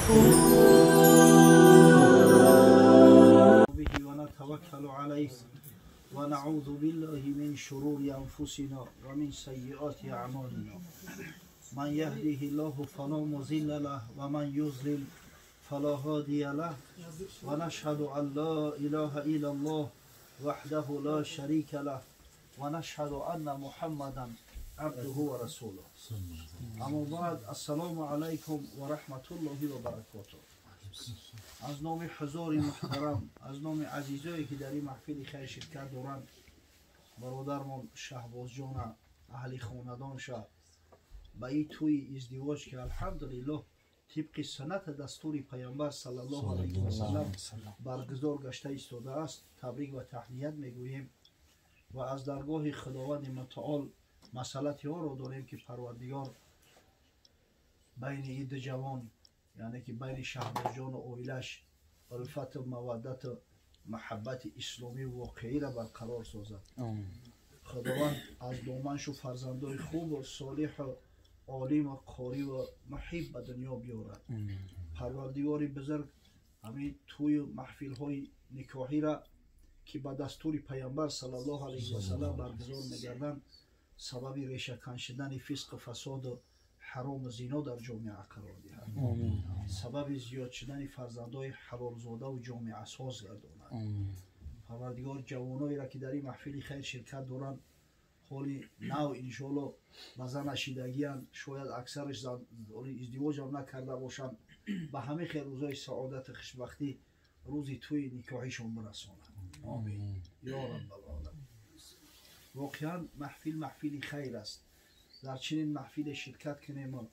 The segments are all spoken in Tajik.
به ونتوكل عليه ونعوذ بالله من شرور أنفسنا ومن سيئات أعمالنا من يهده الله فلا مضل له ومن يضلل فلا هادي له ونشهد أن لا إله إلا الله وحده لا شريك له ونشهد أن محمدا عبده ورسوله. اما بعد، السلام علیکم و رحمت الله و برکاته. از نام حضور محترم، از نام عزیزایی که در این محفل خیر شرکت دارند، برادرمان شهباز جان، اهل خاندان شه، به این توی ازدواج که الحمدلله طبق سنت دستور پیامبر صلی الله علیه و سلم برگزار گشته ایستاده است، تبریک و تهنیت میگوییم و از درگاه خداوند متعال مسئلت ها رو داریم که پروردگار بین این دو جوان، یعنی که بین شهباز جان و عائلش، الفت و مودت و محبت اسلامی واقعی را برقرار سازد. خداوند از دامنش و فرزندای خوب و صالح و عالم و قاری و محب به دنیا بیارد. پروردگار بزرگ همین توی محفل های نکاحی را که به دستور پیامبر صلی الله علیه و سلم برگزار می‌گردند، سبب ریشه کن شدن فسق و فساد و حرام و زنا در جامعه قرار دهد. سبب زیاد شدن فرزندای حلالزاده و جامعه ساز گرداند. پروردگار جوانایی را که در این محفل خیر شرکت دارند، حالی نو انشالله به زن نشیدگی‌اند، شاید اکثرش زن ازدواج هم نکرده باشند، به همه خیر روزای سعادت خوشبختی روزی توی نکاحشون برسانند. آمین یا رب العالمین. واقعا محفل محفل خیر است. در چنین محفل شرکت کنیم،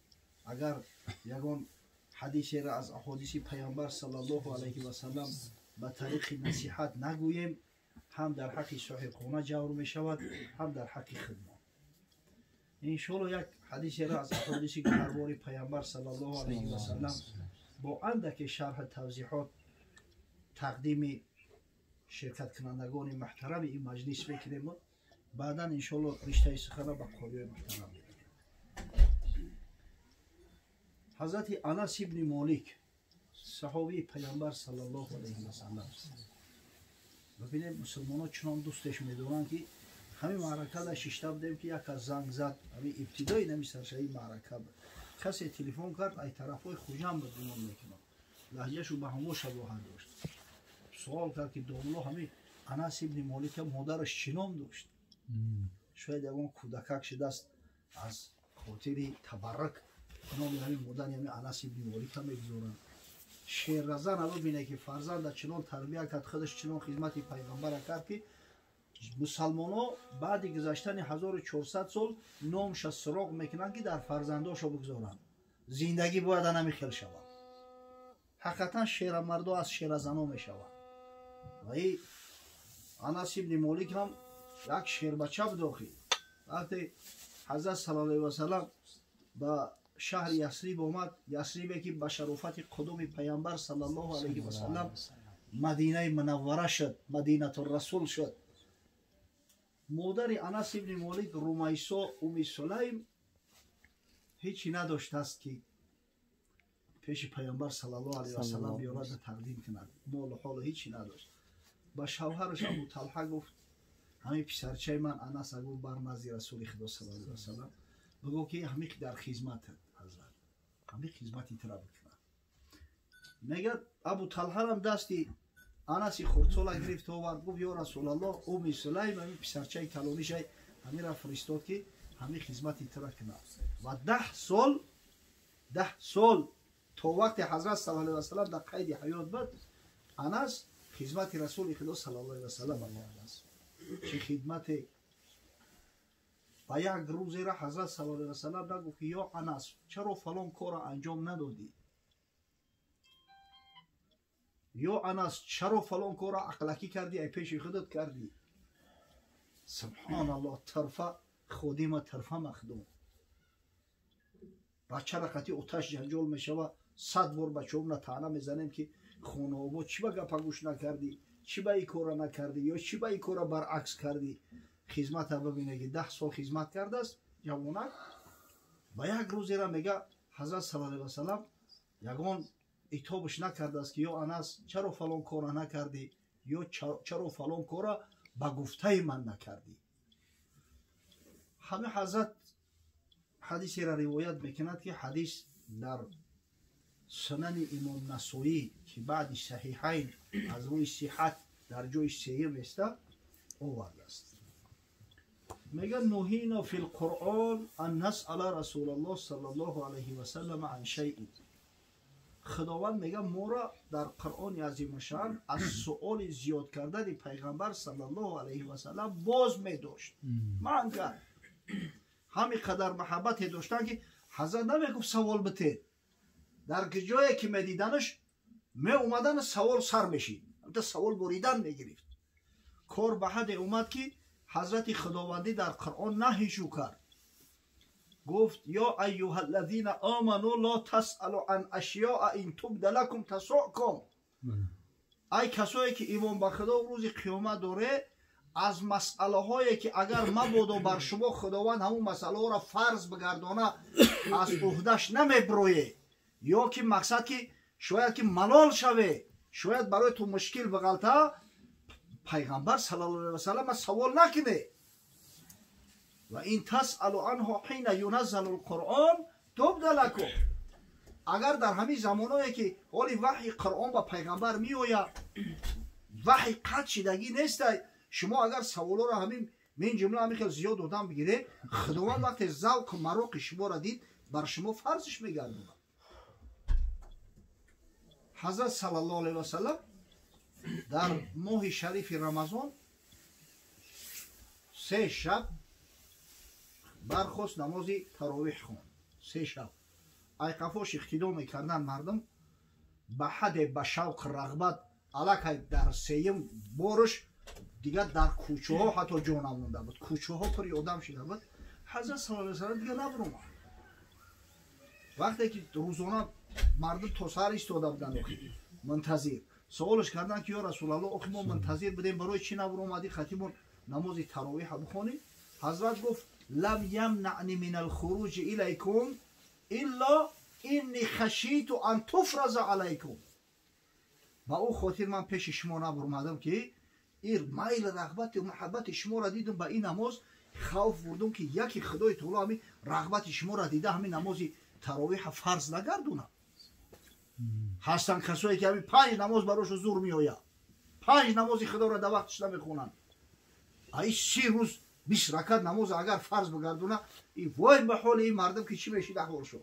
اگر یگان حدیثی را از احادیث پیامبر صلی الله علیه و سلم به طریق نصیحت نگوییم، هم در حق صاحب خانه جور می شود، هم در حق خدمت. انشاءالله یک حدیثی را از احادیث گهربار پیامبر صلی الله علیه و سلم با اندک شرح توضیحات تقدیم شرکت کنندگان محترم این مجلس میکنیم. بعدا انشاءالله رشته سخن به قاری محترم میدیم. حضرت انس ابن مالک، صحابی پیامبر صلی الله علیه و سلم، ببینید مسلمان ها چنان دوستش میدارند که همین معرکه در ششته بودیم که یک از زنگ زد، همین ابتدای نمی سرشهی معرکه بود، کسی تلفن کرد، ای طرف های خوجم بود گمان میکنم، لهجهشو به همو شباهت داشت. سوال کرد که داملا همین انس ابن مالک مادرش چی نام داشت؟ شاید یگان کودکک شده است، از خاطر تبرک نام همین مادر همین انس ابن مالک هم میگذارند. شیرزن ببینه که فرزند چنان تربیت کرد، خودش چنان خدمت پیغمبر کرد که مسلمان ها بعد گذشتن 1400 سال نامش سراغ میکنن که در فرزنداشو بگذارن. زندگی باید همی خیل شود. حقیقتا شیرمردا از شیرزنا میشود. و ای انس ابن مالک هم یک شیربچه بود. آخی وقتی حضرت صلی الله علیه و سلم به شهر یثرب آمد، یثربی که به شرافت قدوم پیامبر صلی الله علیه و سلم مدینه منوره شد، مدینه الرسول شد. مادر انس ابن مالک رمیسا ام سلیم هیچی نداشت است که پیش پیامبر صلی الله علیه و سلم بیارد و تقدیم کند، مال و حال هیچی نداشت. به شوهرش ابو طلحه گفت همین پسرچه من انس گفت بر نزد رسول خدا صلی الله علیه و سلم بگو که همین در خدمت حضرت، همین خدمتی ترا بکنه. میگه ابو طلحه هم دستی انس خردساله گرفت آورد، گفت یا رسول الله ام سلیم همین پسرچه کلانیش همین را فرستاد که همین خدمتی ترا کنه. و 10 سال تا وقت حضرت صلی الله علیه و سلم در قید حیات بود، انس خدمت رسول خدا صلی الله علیه و سلم است. چه خدمت! و یک روزی را حضرت صلی الله علیه و سلم نگفت که یا انس چرا فلان کار را انجام ندادی؟ یا انس چرا فلان کار را عقلکی کردی، ای پیش خودت کردی؟ سبحان الله، طرفه خادم طرفه مخدوم. بچه را قطعی اتش جنجال میشوه، 100 بار بچه طعنه میزنیم که خونه آباد چی به گپا گوش نکردی، چی به این کار نکردی یا چی به این کار برعکس کردی. خدمت ببینه که 10 سال خدمت کرده است جوانک. با یک روزی را میگه حضرت صلی الله علیه وسلم یگان итобаш накардааст, ки ё Анас, чаро фалон кора накардӣ, ё чаро фалон кора ба гуфтаи ман накардӣ. Ҳама ҳазрат ҳадисеро ривоят мекунад, ки ҳадис дар сунани имом Насоӣ, ки баъди Саҳиҳайн аз рӯи сиҳат дар ҷои сеюм еста, овардааст. Мегӯяд: نهينا في القرآن أن نسأل رسول الله صلى الله عليه وسلم عن شيء. Худованд, мега, моро дар Қуръони азимушшаън аз суоли зиёд кардани пайғамбар саллаллоҳу алайҳи васалам боз медошт, манъ кард. Ҳамин қадар маҳаббате доштанд, ки ҳазрат намегуфт савол битед, дар ҷое ки медиданаш, меомадан, савол сар мешид, савол буридан мегирифт. Кор ба ҳадде омад, ки ҳазрати худовандӣ дар Қуръон наҳишу кард, гуфт: يا أيها الذين آمنوا لا تسألوا عن أشياء إن تبد لكم تسؤكم. Ай касое ки имон ба Худо, рӯзи қиёмат доре, аз масъалаҳое ки агар мабодо бар шумо Худованд ҳамун масъалаҳоро фарз бигардона, аз уҳдаш намеброед, ё ки мақсад ки шояд ки малол шаве, шояд барои ту мушкил бағалта, пайғамбар саллаллоҳу алайҳи васаллам савол накуне. وإن تسألوا عنها حين ينزل القرآن تبد لكم. Агар дар ҳамин замоное ки ҳоли ваҳйи Қуръон ба пайғамбар меояд, ваҳй қатъ шидагӣ нестай, шумо агар саволоро ҳамин мин ҷумла ҳамин хел зиёд одам бигире, Худованд вақте завқу мароқи шуморо дид, бар шумо фарзиш мегардонад. Ҳазрат саллаллоҳу алайҳи васалам дар моҳи шарифи Рамазон 3 шаб бархост, намози таровиҳ хонд. 3 шаб айқафош иқтидо мекарданд мардум, ба ҳадде ба шавқ, рағбат, аллакай дар сеюм борш дигар дар кӯчаҳо ҳатто ҷо намонда буд, кӯчаҳо пури одам шида буд. Ҳазрат саллаллоҳу алайҳи васаллам дигар набуромад. Вақте ки рӯзона мардум то саҳар истода буданд, охи мунтазир, саволш карданд, ки ё Расулалло, охи мо мунтазир будем, барои чӣ набуромадӣ, хатимон намози таровиҳа бихонӣ? Ҳазрат гуфт: لم يمنعني من الخروج إليكم إلا إني خشيت أن تفرض عليكم. Ба ӯ хотир ман пеши шумо набуромадам, ки ир майл, рағбати, муҳаббати шуморо дидум ба ин намоз, хавф бурдум, ки яке Худои таоло ҳамин рағбати шуморо дида, ҳамин намози таровиҳа фарз нагардонад. Ҳастанд касое ки ҳамин панҷ намоз барошу зур меояд, панҷ намози Худоро дар вақтиш намехонанд. Ай 30 рӯз 20 ракат намоз агар фарз бигардона, и вой ба ҳоли ин мардум, ки чӣ мешид аҳволшо.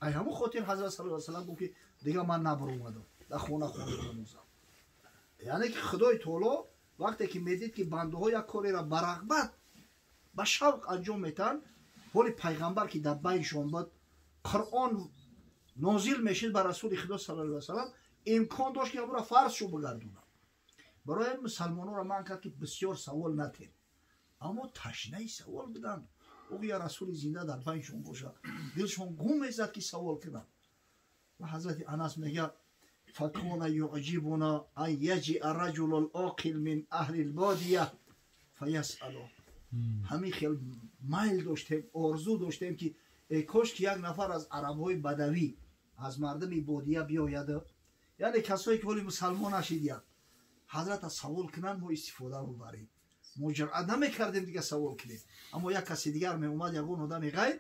Ай ҳамон хотир ҳазрат саллаллоҳу алайҳи васаллам гуфт, ки дигар ман набаромадам, дар хона хондам намозам. Яъне ки Худои таоло вақте ки медид, ки бандаҳо як кореро ба рағбат, ба шавқ анҷом метаҳанд, ҳоли пайғамбар ки дар байншон буд, Қуръон нозил мешид ба расули Худо саллаллоҳу алайҳи васаллам, имкон дошт, ки ҳамонро фарз шу бигардонад. Барои мусалмононро манъ кард, ки бисёр савол натем, аммо ташнаи савол буданд. Ӯ я расули зинда дар байншон бошад, дилшон гум мезад, ки савол кунанд. Ва ҳазрати Анас мегӯяд: فكان يعجبنا أن يجيء الرجل العاقل من أهل البادية فيسأل. Ҳамин хел майл доштем, орзу доштем, ки э кош ки як нафар аз арабҳои бадавӣ, аз мардуми бодия биёяд, яъне касое ки ҳоли мусалмон нашидиянд, ҳазрата савол кунанд, мо истифода бубарем. Мо ҷуръат намекардем дигар савол кунем, аммо як каси дигар меомад, ягон одами ғайр,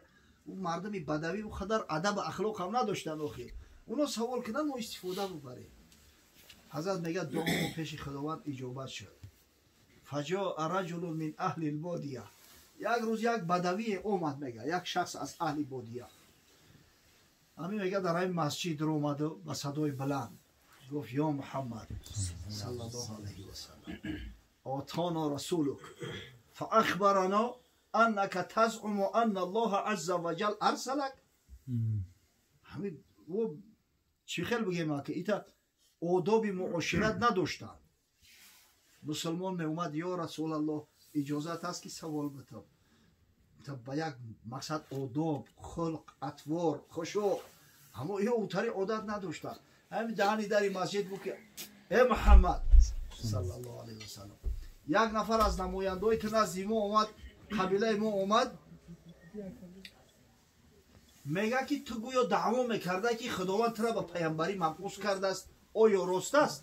ӯ мардуми бадавӣ, ӯ қадар адабу ахлоқ ҳам надоштанд, охир оно савол кунанд, мо истифода бубарем. Ҳазрат мегӯяд: дуомо пеши Худованд иҷобат шуд. فجاء رجل من أهل البادية. Як рӯз як бадавие омад, мега, як шахс аз аҳли бодия. Ҳамин, мега, дар ҳамин масҷид омаду ба садои баланд гуфт: يا محمد صلى الله عليه وسلم، أتانا رسولك فأخبرنا أنك تزعم أن الله عز وجل أرسلك. Ҳамин чӣ хел бигем, ки ита одоби муошират надоштанд. Мусулмон меомад: ё Расулаллоҳ, иҷозат аст, ки савол битам? Ба як мақсад, одоб, хулқ, атвор, хушӯъ, аммо ё утари одат надоштанд. Ҳамин даҳани дари масҷид буд, ки э Муҳаммад саллаллоҳу алайҳи васаллам, як нафар аз намояндаҳои ту назди мо омад, қабилаи мо омад. Мега, ки ту гӯё даъво мекарда, ки Худованд тура ба паямбарӣ мабъус кардааст. Оё рост аст?